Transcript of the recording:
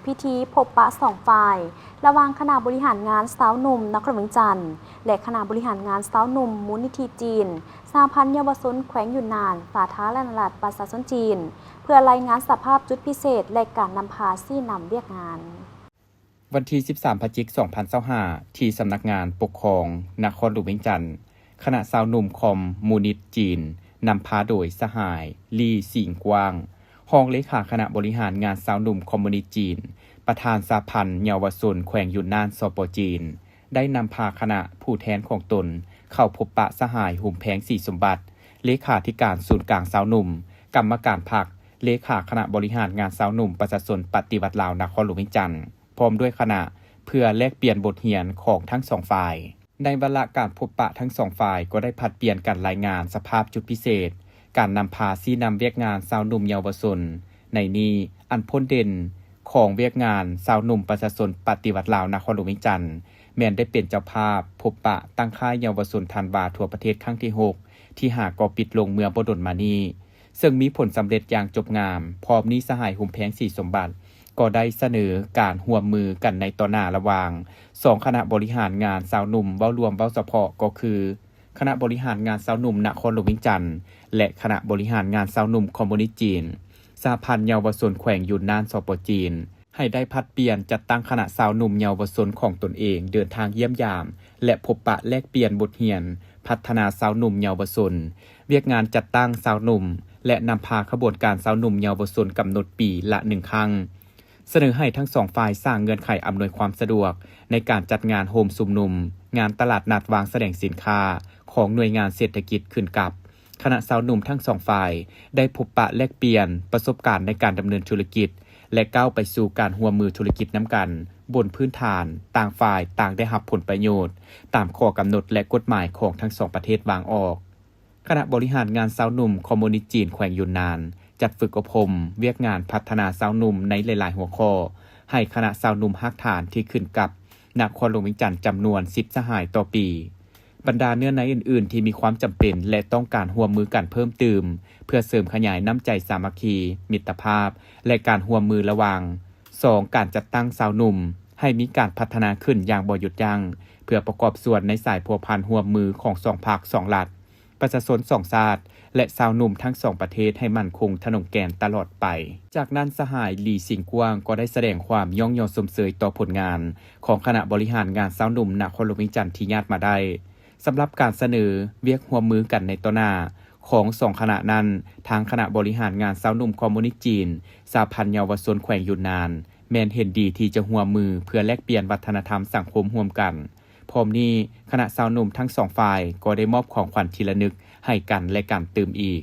ພິທີພົບປະສອງຝ່າຍ ລະຫວ່າງຄະນະບໍລິຫານງານຊາວໜຸ່ມນະຄອນຫຼວງວຽງຈັນ ແລະ ຄະນະບໍລິຫານງານຊາວໜຸ່ມມູນນິທິຈີນ ສະຫະພັນເຍົາວະຊົນແຂວງຢຸນນານ ສາທາລະນະລັດປະຊາຊົນຈີນ ເພື່ອລາຍງານສະພາບຈຸດພິເສດ ແລະ ການນຳພາຊີ້ນຳວຽກງານ. ວັນທີສິບສາມ ພະຈິກ ສອງພັນຊາວຫ້າ ທີ່ສຳນັກງານປົກຄອງນະຄອນຫຼວງວຽງຈັນ, ຄະນະຊາວໜຸ່ມຄອມມູນິດຈີນ ນຳພາໂດຍສະຫາຍ ລີ ສິງກວ້າງ ຮອງເລຂາຄະນະບໍລິຫານງານຊາວໜຸ່ມຄອມມູນິດຈີນ, ປະທານສະຫະພັນເຍົາວະຊົນແຂວງຢຸນນານ ສປ ຈີນ ໄດ້ນຳພາຄະນະຜູ້ແທນຂອງຕົນເຂົ້າພົບປະສະຫາຍ ຫຸມແພງ ສີສົມບັດ ເລຂາທິການສູນກາງຊາວໜຸ່ມ, ກຳມະການພັກ, ເລຂາຄະນະບໍລິຫານງານຊາວໜຸ່ມປະຊາຊົນປະຕິວັດລາວນະຄອນຫຼວງວຽງຈັນ ພ້ອມດ້ວຍຄະນະ ເພື່ອແລກປ່ຽນບົດຮຽນຂອງທັງສອງຝ່າຍ. ໃນວາລະການພົບປະທັງສອງຝ່າຍກໍໄດ້ຜັດປ່ຽນກັນລາຍງານສະພາບຈຸດພິເສດ, ການນຳພາຊີ້ນຳວຽກງານຊາວໜຸ່ມເຍົາວະຊົນ. ໃນນີ້, ອັນພົ້ນເດັ່ນຂອງວຽກງານຊາວໜຸ່ມປະຊາຊົນປະຕິວັດລາວນະຄອນຫຼວງວຽງຈັນ ແມ່ນໄດ້ເປັນເຈົ້າພາບພົບປະຕັ້ງຄ້າຍເຍົາວະຊົນທັນວາທົ່ວປະເທດຄັ້ງທີຫົກ ທີ່ຫາກໍປິດລົງເມື່ອບໍ່ດົນມານີ້. ເຊິ່ງມີຜົນສຳເລັດຢ່າງຈົບງາມ. ພ້ອມນີ້ສະຫາຍ ຫຸມແພງ ສີສົມບັດ ກໍໄດ້ສະເໜີການຮ່ວມມືກັນໃນຕໍ່ໜ້າລະຫວ່າງສອງຄະນະບໍລິຫານງານຊາວໜຸ່ມເວົ້າລວມເວົ້າສະເພາະ ກໍຄືຄະນະບໍລິຫານງານຊາວໜຸ່ມນະຄອນຫຼວງວຽງຈັນ ແລະ ຄະນະບໍລິຫານງານຊາວໜຸ່ມຄອມມູນິດຈີນ ສະຫະພັນເຍົາວະຊົນແຂວງຢຸນນານ ສປ ຈີນ ໃຫ້ໄດ້ຜັດປ່ຽນຈັດຕັ້ງຄະນະຊາວໜຸ່ມເຍົາວະຊົນຂອງຕົນເອງເດີນທາງຢ້ຽມຢາມ ແລະ ພົບປະແລກປ່ຽນບົດຮຽນພັດທະນາຊາວໜຸ່ມເຍົາວະຊົນ, ວຽກງານຈັດຕັ້ງຊາວໜຸ່ມ ແລະ ນຳພາຂະບວນການຊາວໜຸ່ມເຍົາວະຊົນກຳນົດປີລະໜຶ່ງຄັ້ງ. ສະເໜີໃຫ້ທັງສອງຝ່າຍສ້າງເງື່ອນໄຂອຳນວຍຄວາມສະດວກໃນການຈັດງານໂຮມຊຸມນຸມ, ງານຕະຫຼາດນັດວາງສະແດງສິນຄ້າຂອງໜ່ວຍງານເສດຖະກິດຂຶ້ນກັບ ຄະນະຊາວໜຸ່ມທັງສອງຝ່າຍໄດ້ພົບປະແລກປ່ຽນປະສົບການໃນການດຳເນີນທຸລະກິດ ແລະ ກ້າວໄປສູ່ການຮ່ວມມືທຸລະກິດນຳກັນ ບົນພື້ນຖານຕ່າງຝ່າຍຕ່າງໄດ້ຮັບຜົນປະໂຫຍດຕາມຂໍ້ກຳນົດ ແລະ ກົດໝາຍຂອງທັງສອງປະເທດວາງອອກ. ຄະນະບໍລິຫານງານຊາວໜຸ່ມຄອມມູນິດຈີນແຂວງຢຸນນານ ຈັດຝຶກອົບຮົມວຽກງານພັດທະນາຊາວໜຸ່ມໃນຫຼາຍໆຫົວຂໍ້ ໃຫ້ຄະນະຊາວໜຸ່ມຮາກຖານທີ່ຂຶ້ນກັບນະຄອນຫຼວງວຽງຈັນຈຳນວນສິບສະຫາຍຕໍ່ປີ. ບັນດາເນື້ອໃນອື່ນໆທີ່ມີຄວາມຈຳເປັນ ແລະ ຕ້ອງການຮ່ວມມືກັນເພີ່ມຕື່ມ ເພື່ອເສີມຂະຫຍາຍນ້ຳໃຈສາມັກຄີ, ມິດຕະພາບ ແລະ ການຮ່ວມມືລະຫວ່າງ ສອງ ການຈັດຕັ້ງຊາວໜຸ່ມໃຫ້ມີການພັດທະນາຂຶ້ນຢ່າງບໍ່ຢຸດຢັ້ງ ເພື່ອປະກອບສ່ວນໃນສາຍພົວພັນຮ່ວມມືຂອງສອງພັກ, ສອງລັດ, ປະຊາຊົນສອງຊາດ ແລະ ຊາວໜຸ່ມທັງສອງປະເທດໃຫ້ໝັ້ນຄົງທະນົງແກ່ນຕະຫຼອດໄປ. ຈາກນັ້ນ, ສະຫາຍ ລີ ສິງກວ້າງ ກໍໄດ້ສະແດງຄວາມຍ້ອງຍໍຊົມເຊີຍຕໍ່ຜົນງານຂອງຄະນະບໍລິຫານງານຊາວໜຸ່ມນະຄອນຫຼວງວຽງຈັນທີ່ຍາດມາໄດ້. ສຳລັບການສະເໜີວຽກຮ່ວມມືກັນໃນຕໍ່ໜ້າຂອງສອງຄະນະນັ້ນ, ທາງຄະນະບໍລິຫານງານຊາວໜຸ່ມຄອມມູນິດຈີນ ສະຫະພັນເຍົາວະຊົນແຂວງຢຸນນານ ແມ່ນເຫັນດີທີ່ຈະຮ່ວມມືເພື່ອແລກປ່ຽນວັດທະນະທຳສັງຄົມຮ່ວມກັນ. ພ້ອມນີ້, ຄະນະຊາວໜຸ່ມທັງສອງຝ່າຍກໍໄດ້ມອບຂອງຂວັນທີ່ລະນຶກໃຫ້ກັນແລະກັນຕື່ມອີກ.